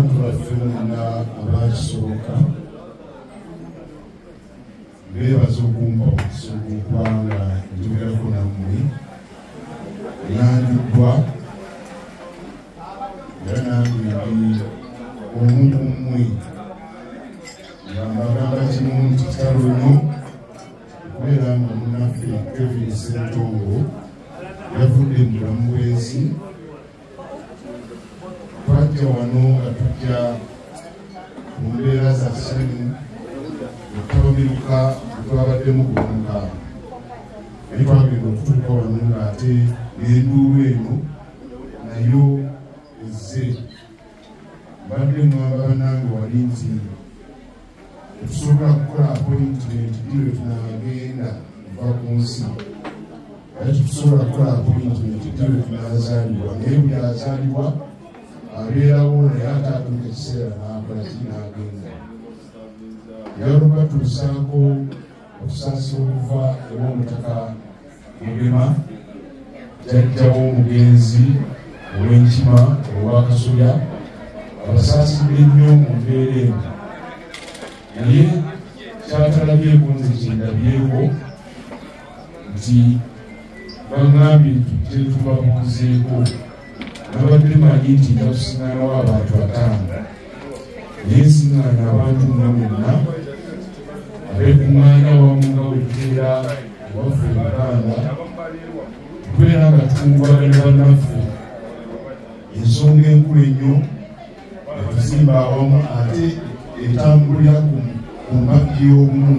Abantu baffe bonna abakisoboka beebaza okumpa omukisa ogw'okubanga njogerako nammwe. Nyanjuddwa era nange ndi omu ku mmwe, nga mbagamba kimu nti kitalo nnyo okubeera nga munnaffe Kevin Ssentongo yavudde mu bulamu bw'ensi. Twajja wano nga tujja mu mbeera za ssanyu okutabamiruka twabaddemu ku Lwomukaaga, naye twagenda okutuuka wano ng'ate n'enduulu eno nayo ezze. Mbadde ŋŋamba bannange wali nti tetusobola kukola appointment ddi lwe tunaagenda kuva ku nsi, naye tetusobola kukola appointment ddi lwe tunaazaalibwa, naye buli azaalibwa abeerawo, naye ate atuuka ekiseera n'akola ki, n'agenda. Njagala okubatuusaako okusaasira okuva ew'Omutaka Mugema, jjajja w'omugenzi ow'Enkima ow'Akasolya. Abasaasidde nnyo mu mbeera eno, naye kyatalabyeko nze kyendabyeko nti baŋŋambye tujje tubabuuzeeko. Nabadde manyi nti nja kusiŋŋanawo abantu 5, naye nsiŋŋaana abantu nga mwenna abeekuŋŋaanya wamu nga bwe tubeera ewaffe e Buganda, tubeera nga tukungubaga ne bannaffe. Ensonga enkulu ennyo etuzimba awamu ate etambulira ku mbagi y'obumu,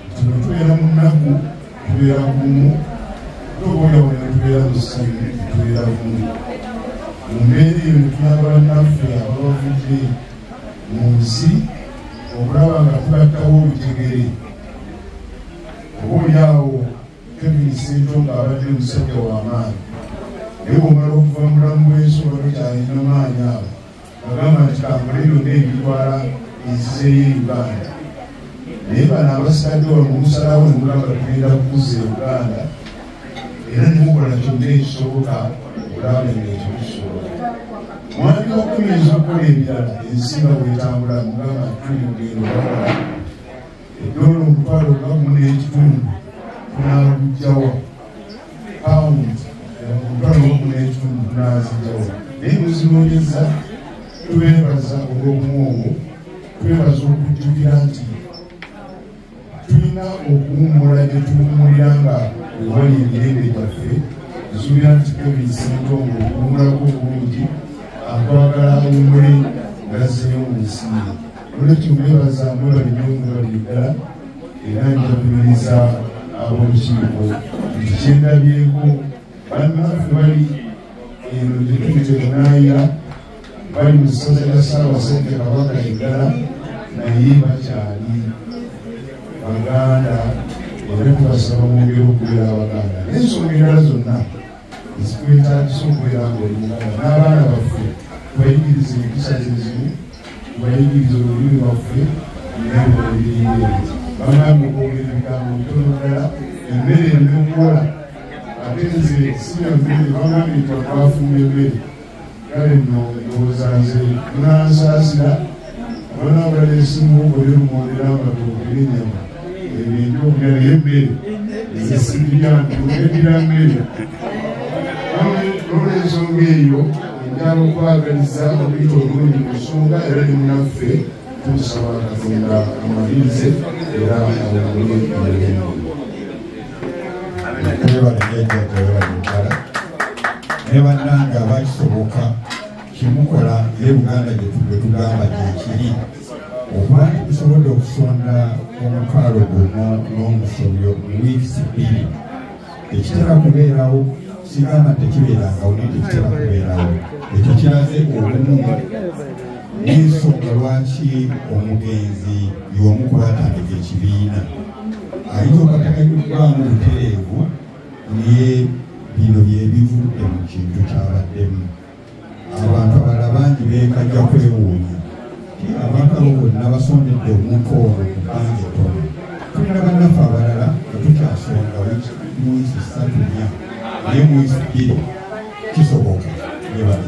nti bwe tubeera mu nnaku tubeera bumu, oboolyawo ne tubeera mu ssanyu tubeera bumu. Mu mbeera eyo ne tuyamba bannaffe ababavudde mu nsi okulaba nga tugattawo olujegere. Oba oliawo Kevin Ssentongo abadde musajja w'amaanyi, naye bw'omala okuva mu bulamu bw'ensi oba tokyalina maanyi ago, bagamba nti kankole byonna ebitwala enzizeeyo e Uganda. Naye bano abasigadde wano musalawo ne mugamba tugenda kukuzza e Uganda, era ne mukola kyonna ekisoboka okulaba nga ekyo kisoboka. Mwandibadde muyinza okukola ebirala ensi nga bw'etambula, mugamba nti tuli mugendo bakola eddoola 1,500 tunaaguggyawa, pawundi 1,500 tunaaziggyawa, naye muzinoonyeza. Tubeebaza olw'obumu obwo, twebaza okujjukira nti tulina okuwummula gye tuwummulira nga wewali emirembe gyaffe. Nsuubira nti Kevin Ssentongo okuwummulako obulungi akwagala awummule ng'azzeeyo mu nsi ye. Olwekyo mwebaza, mwebale nnyo, mwebale ddala, era nja kunyumiza ab'olukiiko nti kyendabyeko bannaffe bali eno gye tuli tebunaayira, bali mu ssaza lya Ssaabasajja Kabaka eddala, naye bakyali Baganda, era tubasaba mwongere okubeera Abaganda n'ensonga endala zonna ezikwetaagisa okubeera ng'oli Muganda. N'abaana baffe tubayigirize empisa zezimu, tubayigirize olulimi lwaffe n'ebirala ebiringa ebyo. Bagambye okwogera ebigambo bitono ddala, emmere ereme kuwola, ate nze sirya mmere, bagambye nti twafumba emmere. Kale nno ndowooza nze munansaasira, abaana baleese muwogo ne lumonde n'amatooke n'ennyama, ebintu okulya, naye emmere nze sibirya, nteddira mmere. N'olwensonga eyo njagala okwagaliza okuyita obulungi mu nsonga, era ne munnaffe tumusaba Katonda amalirize era awummule emirembe. Webale jjajjajja, webale ddala. Ne bannange abakisoboka kimukola ye Buganda gye tugamba gyekiri, okuba nti tusobodde okusonda 1,000 n'omusobyo mu wiikisi 2, tekitera kubeerawo. Sigamba tekibeerangawo, naye tekitera kubeerawo. Ekyo kiraze obumu n'ensonga lwaki omugenzi y'omu ku baatandika ekibiina ayinza obutaganyiddwamu butereevu, naye bino bye bivudde mu kintu kyabaddemu. Abantu abalala bangi beekajja kwewuunya ti abantu abo bonna basondedde omuntu ono mu bbanga ettono. Tulina bannaffe abalala nga tukyasonda mu wiiki 3, 4, naye mu wiiki 2 kisoboka. Mwebale.